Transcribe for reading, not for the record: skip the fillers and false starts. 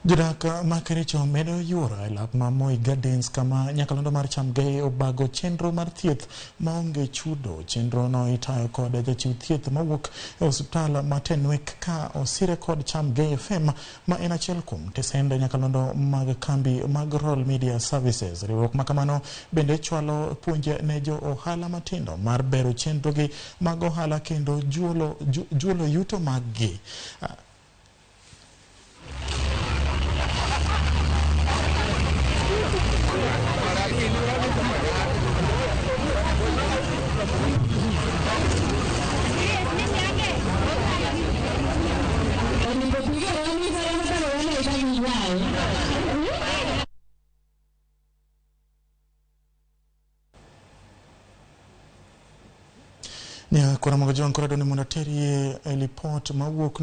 Jodak ma Kericho medo yuoro e lap ma Moi Gardens kama nyakalondo mar Chamgei obago chenro mar thieth maonge chudo. Chenro no itayo kod jachiw thieth mawuok e osiptal ma Tenwek ka osire kod Chamgei FM ma en achiel kuom tesende nyakalondo mag kambi mag Royal Media Services. Riwruok ma kamano bende chwalo puonj ne jo ohala matindo mar bero chenrogi mag ohala kendo juolo yuto mag gi. Nya kora mogo jwan kora doni mondo aterie e lipot mawuok.